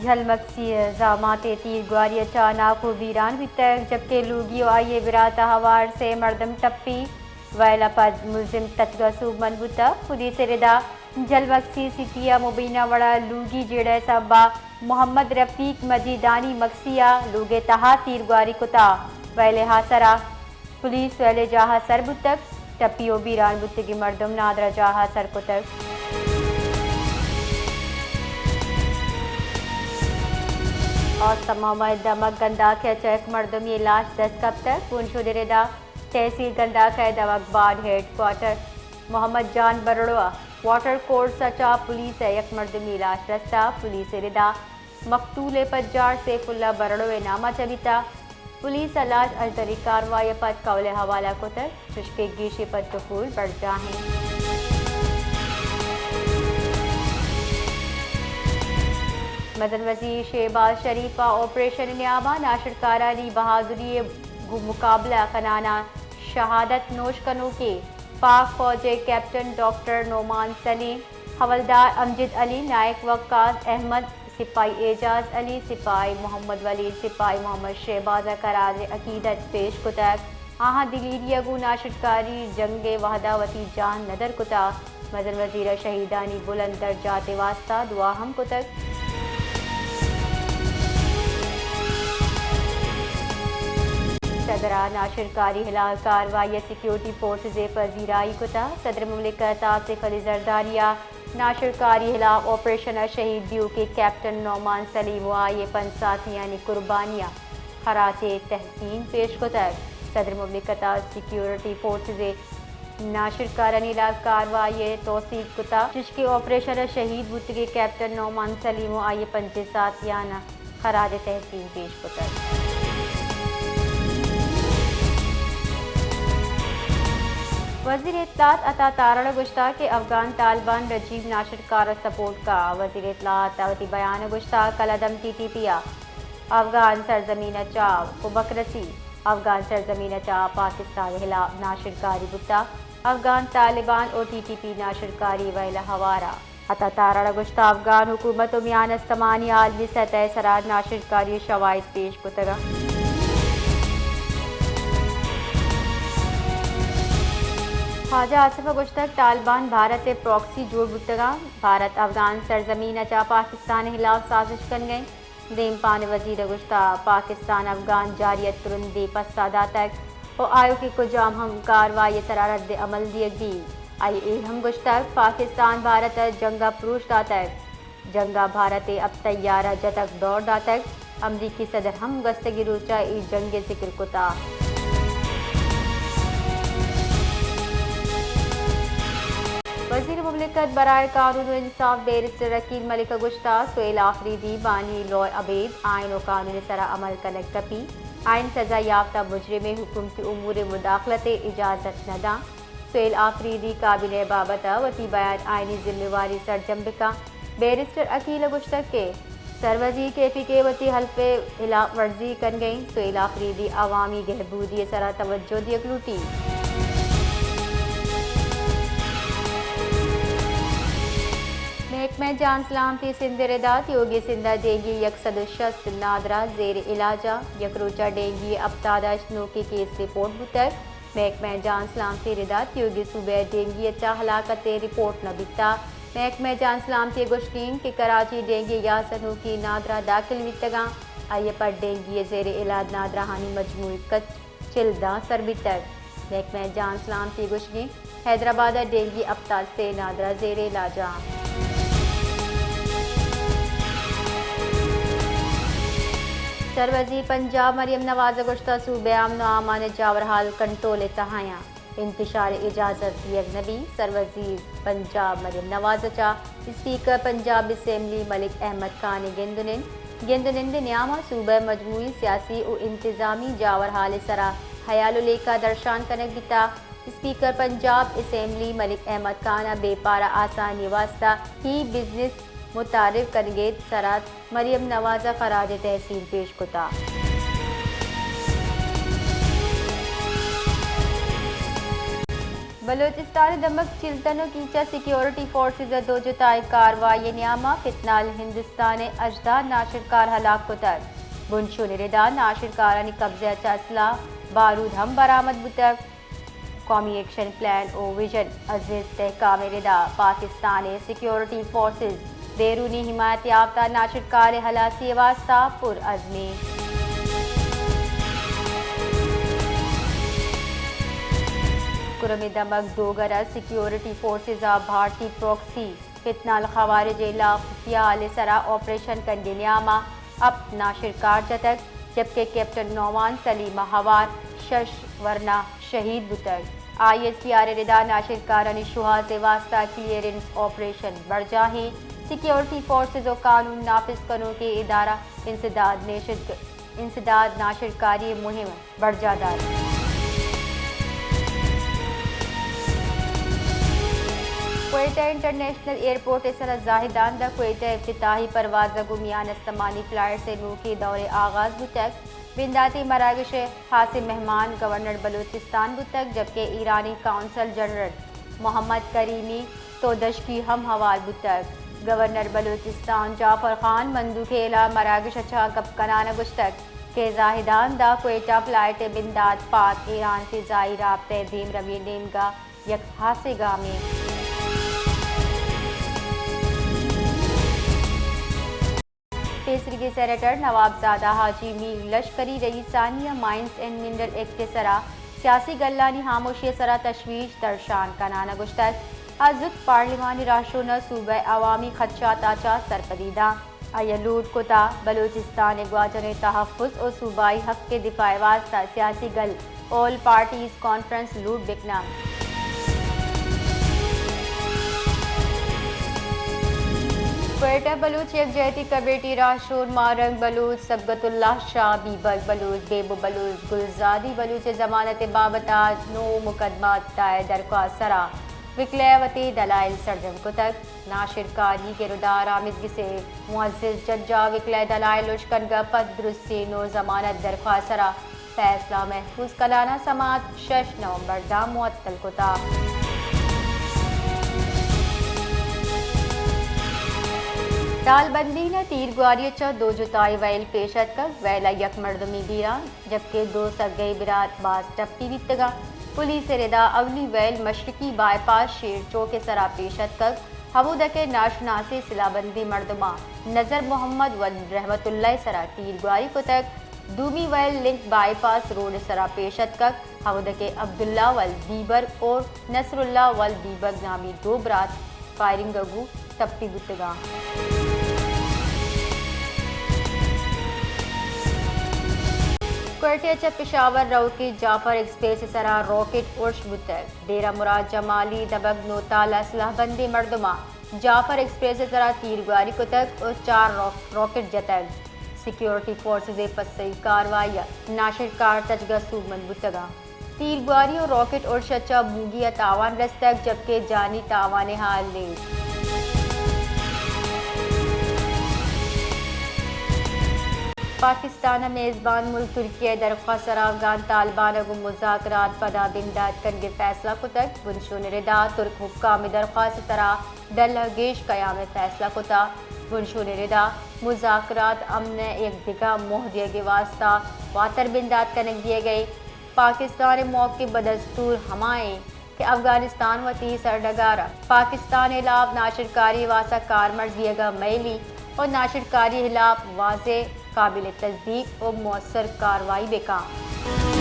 جھل مگسی ءِ زامات ءِ تیر گواری ءَ چہ ناکو بیران بیتگ، جبکہ لوگی ءُ آئی ءِ برات ءَ ہوار سے مردم ٹپی۔ وئیل ءَ پد ملزم تچگ ءَ سوبمند بوتگ۔ پولیس ءِ ردا جھل مگسی سٹی ءَ مبینہ وڑ ءَ لوگی جیڑہ ءِ سبب ءَ محمد رفیق مجیدانی مگسی ءَ لوگ ءِ تہا تیر گواری کتگ۔ وئیل ءِ ہاسرا پولیس وئیل ءِ جاہ ءَ سر بوتگ، ٹپی ءُ بیران بوتگیں مردم نادراہ جاہ ءَ سر کتگ۔ آس تمام ءِ دمگ گنداک ءَ چہ یک مردمے ءِ لاش دست کپتگ۔ بنشود ءِ ردا تحصیل گنداک ءِ دمگ بارڈ ہیڈ کوارٹر محمد جان برڑو ءَ واٹر کورس ءَ چہ پولیس ءَ یک مردمے ءِ لاش رستہ۔ پولیس ءِ ردا مقتول ءِ پجار سیف اللہ برڑو ءِ نام ءَ چہ بیتگ۔ پولیس ءَ لاش اژدری کاروائی ءَ پد کہول ءِ حوالہ کتگ، چوشکہ گیشیں پٹ ءُ پول برجاہ اِنت۔ مزن وزیر شہباز شریف ءَ آپریشن ءِ نیام ءَ ناشرکارانی بہادری ءِ گوں مقابلہ کنان ءَ شہادت نوش کنوکیں پاک فوج ءِ کیپٹن ڈاکٹر نعمان سلیم، حوالدار امجد علی، نائیک وقاص احمد، سپاہی اعجاز علی، سپاہی محمد ولید، سپاہی محمد شہباز ءَ خراج عقیدت پیش کتگ۔ آہاں دلیری ءَ گوں ناشرکاری جنگ ءِ وہد ءَ وتی جان ندر کتگ۔ مزن وزیر ءَ شہیدانی بلند درجات ءِ واستہ دعا ہم کتگ۔ صدر ءَ ناشرکاری ہلاپ کاروائی ءَ سیکورٹی فورسز ءِ پذیرائی کتگ۔ صدر مملکت آصف علی زرداری ءَ ناشرکاری ہلاپ آپریشن ءَ شہید بیوکیں کیپٹن نعمان سلیم ءُ آئی ءِ پنچ ساتھیانی قربانی ءَ خراج تحسین پیش کتگ۔ صدر مملکت ءَ سیکورٹی فورسز ءِ ناشرکارانی ہلاپ کاروائی ءَ توثیق کتگ، چوشکہ آپریشن ءَ شہید بوتگیں کیپٹن نعمان سلیم ءُ آئی ءِ پنچیں ساتھیان ءَ خراج تحسین پیش کتگ۔ وزیر اطلاعات عطا تارڑ ءَ گوشتگ کہ افغان طالبان رجیم ناشرکار ءَ سپورٹ کاں۔ وزیر اطلاعات ءَ وتی بیان ءَ گوشتگ، کالعدم ٹی ٹی پی ءَ افغان سرزمین ءَ چہ کمک رسی، افغان سرزمین ءَ چہ پاکستان ءِ ہلاپ ناشرکاری بوتگ، افغان طالبان ءُ ٹی ٹی پی ناشرکاری وئیل ءَ ہوار اَنت۔ عطا تارڑ ءَ گوشتگ، افغان حکومت ءُ میان استمانی عالمی سطح ءِ سرا ناشرکاری ءِ شواہد پیش کتگ اَنت۔ خواجہ آصف ءَ گوشتگ، طالبان بھارت ءِ پراکسی جوڑ بوتگ اَنت، بھارت افغان سرزمین ءَ چہ پاکستان ءِ ہلاپ سازش کنگ ءَ اِنت۔ دیمپان ءِ وزیر ءَ گوشتگ، پاکستان افغان جارحیت ءَ ترندیں پسہ داتگ ءُ آیوکیں کجام ہم کاروائی ءِ سرا رد عمل دیگ بیت۔ آئی ءَ اے ہم گوشتگ، پاکستان بھارت ءَ جنگ ءَ پروش داتگ، جنگ ءَ بھارت ءَ اپتئی ءَ را جتگ دور داتگ۔ امریکی صدر ہم گوستگیں روچ ءَ اے جنگ ءِ ذکر کتگ۔ وزیر مملکت برائے قانون و انصاف بیرسٹر عقیل ملک ءَ گوشتگ، سہیل آفریدی، بانی لوئے عبید، آئین و قانون ءِ سرا عمل کنگ کپی، آئین سزا یافتہ مجرم ءَ حکومتی امور ءَ مداخلت ءِ اجازت نہ داں۔ سہیل آفریدی کابینہ ءِ بابت ءَ وتی بیان ءَ آئینی ذمہ واری سرجم بکاں۔ بیرسٹر عقیل ءَ گوشتگ کہ سروزیر کے پی کے وتی حلف ءِ ہلاپ ورزی کنگ ءَ اِنت، سہیل آفریدی عوامی گہبودی ءِ سرا توجہ دیگ لوٹی۔ محکمہ جان سلامتی سندھ ءِ ردا تیوگیں سندھ ءَ ڈینگی یک سد و شست نادراہ زیر علاج اَنت۔ یک روچ ءَ ڈینگی ءِ ہپتاد ءُ ہشت نوکیں کیس رپورٹ بوتگ۔ محکمہ جان سلامتی ءِ ردا تیوگیں صوبہ ءَ ڈینگی ءِ چہ ہلاکت ءِ رپورٹ نہ بیتگ۔ محکمہ جان سلامتی ءِ گوشگ اِنت کہ کراچی ءَ ڈینگی ءِ یازدہ نوکیں نادراہ داخل بیتگ اَنت، آئی ءَ پد ڈینگی ءِ زیر علاج نادراہانی مجموعی کچ چل داں سر بیتگ۔ محکمہ جان سلامتی ءِ گوشگ اِنت حیدرآباد ءَ ڈینگی ءِ ہپتاد ءُ سے نادراہ زیر علاج اَنت۔ سروزیر پنجاب مریم نواز ءَ گوشتگ، صوبہ ءِ امن و امان ءِ جاور حال کنٹرول ءِ تہا اِنت، انتشار ءِ اجازت دیگ نہ بیت۔ سروزیر پنجاب مریم نواز ءَ چہ اسپیکر پنجاب اسمبلی ملک احمد خان ءِ گند ءُ نند، گند ءُ نند ءِ نیام ءَ صوبہ ءِ مجموعی سیاسی و انتظامی جاور حال ءِ سرا ہیال و لیکہ درشان کنگ بیتگ۔ اسپیکر پنجاب اسمبلی ملک احمد خان ءَ بیپار ءِ آسانی ءِ واستہ ای بزنس متعارف کنگ ءِ سرا مریم نواز ءَ خراج تحسین پیش کتگ۔ بلوچستان ءِ دمگ چلتن ءُ کیچ ءَ سیکیورٹی فورسز ءِ دو جتائیں کاروائی ءِ نیام ءَ فتنال ہندوستان ءِ ہژدہ ناشرکار ہلاک کتگ۔ بنشون ءِ ردا ناشرکارانی قبضہ ءَ چہ اسلحہ بارود ہم برآمد بوتگ۔ قومی ایکشن پلان ءُ ویژن ءِ استحکام ءِ ردا پاکستان ءِ سیکیورٹی فورسز بیرونی حمایت یافتہ ناشرکار ءِ ہلاسی ءِ واستہ پر عزم ایں۔ کرم ءِ دمگ ڈوگر ءَ سیکیورٹی فورسز ءَ بھارتی پراکسی فتنال خوارج ءِ لاخفیہ ہال ءِ سرا آپریشن کنگ ءِ نیام ءَ ہپت ناشرکار جتگ، جبکہ کیپٹن نعمان سلیم ءَ ہوار شش ورنا شہید بوتگ۔ آئی ایس پی آر ءِ ردا ناشرکارانی شوہاز ءِ واستہ کلیئرنس آپریشن برجاہ ایں۔ سیکیورٹی فورسز ءُ قانون نافذ کنوکیں ادارہ انسداد نیشد-، انسداد ناشرکاری ءِ مہم برجاہ دار۔ کوئٹہ انٹرنیشنل ایئرپورٹ ءِ سرا زاہدان داں کوئٹہ ءِ افتتاحی پرواز ءَ گوں میان استمانی فلائٹس ءِ نوکیں دور ءِ آغاز بوتگ۔ بنداتی مراگش ءِ خاصیں مہمان گورنر بلوچستان بوتگ، جبکہ ایرانی قونصل جنرل محمد کریمی تودشکی ہم ہوار بوتگ۔ گورنر بلوچستان جعفر خان مندوخیل ءَ مراگش ءَ چہ گپ کنان ءَ گوشتگ کہ زاہدان داں کوئٹہ فلائٹ ءِ بندات پاک ایران فضائی رابطہ ءِ دیمروی ءِ نیمگ ءَ یک ہاسیں گامے۔ پیسریگیں سینیٹر نواب زادہ حاجی میر لشکری رئیسانی ءَ مائنز اینڈ منرل ایکٹ ءِ سرا سیاسی گلانی ہاموشی ءِ سرا تشویش درشان کنان ءَ گوشتگ، آ زوت پارلیمانی راہشون ءَ صوبہ ءِ عوامی خدشات ءَ چہ سرپدی داں۔ آئی ءَ لوٹ کتا بلوچستان ءِ گواچنیں تحفظ ءُ صوبائی حق ءِ دفاع ءِ واستہ سیاسی گل آل پارٹیز کانفرنس لوٹ بکناں۔ کوئٹہ بلوچ یکجہتی کمیٹی راہشون ماہ رنگ بلوچ، صبغت اللہ شاہ، بیبرگ بلوچ، بیبو بلوچ، گلزادی بلوچ ءِ ضمانت ءِ بابت ءَ نو مقدمات دائر درخواست سرا وکلا ءَ وتی دلائل سرجم کتگ۔ ناشرکاری گردار آمیدگس ءِ معزز جج ءَ وکلا ءِ دلائل اشکنگ ءَ پد درستیں نو ضمانت درخواست سرا فیصلہ محفوظ کنان ءَ سماعت شش نومبر داں معطل کتا۔ تالبندین ءَ تیرگواری ءَ چہ دو جتائیں ویل پیش اتکگ، ویل ءَ یک مردمی بیران، جبکہ دو سگئی برات باز ٹپی بیتگاں۔ پولیس ءِ ردا اولی ویل مشرقی بائی پاس شیر چوک ءِ سرا پیش اتکگ، ہمودا کہ ناشناسیں سلاہ بندیں مردماں نظر محمد ولد رحمت اللہ ءِ سرا تیرگواری کتگ۔ دومی ویل لنک بائی پاس روڈ ءِ سرا پیش اتکگ، ہمودا کہ عبداللہ ولد بیبرگ اور نصر اللہ ولد بیبرگ نامی دو برات فائرنگ ءَ گوں ٹپی بوتگاں۔ کوئٹہ ءَ چہ پشاور روکیں جعفر ایکسپریس ءِ سرا راکٹ ارش بوتگ۔ ڈیرہ مراد جمالی دمگ نوتال ءَ سلاہ بندیں مردماں جعفر ایکسپریس ءِ سرا تیرگواری کتگ ءُ چار راک-، راکٹ جتگ۔ سیکیورٹی فورسز ءِ پسئی کاروائی ءَ ناشرکار تچگ ءَ سوبمند بوتگاں۔ تیرگواری ءُ راکٹ ارش ءَ چہ بوگی ءَ تاوان رستگ، جبکہ جانی تاوان ءِ حال نیست۔ پاکستان ءِ میزبان ملک ترکیہ ءِ درخواست ءِ سرا افغان طالبان ءَ گوں مذاکرات پدا بندات کنگ ءِ فیصلہ کتگ۔ بنشون ءِ ردا ترک حکام ءِ درخواست ءِ سرا ڈل ءَ گیش قیام ءِ فیصلہ کتگ۔ بنشون ءِ ردا مذاکرات امن ءِ یک دگہ موہ دیگ ءِ واستہ واتر بندات کنگ بیگ ءَ اِنت۔ پاکستان ءِ موقف بدستور ہما اِنت کہ افغانستان وتی سرڈگار ءَ پاکستان ءِ ہلاپ ناشرکاری ءِ واستہ کارمرز بیگ ءَ مئیلی ءُ ناشرکاری ءِ ہلاپ واضح، قابل تصدیق ءُ مؤثر کاروائی بہ کن۔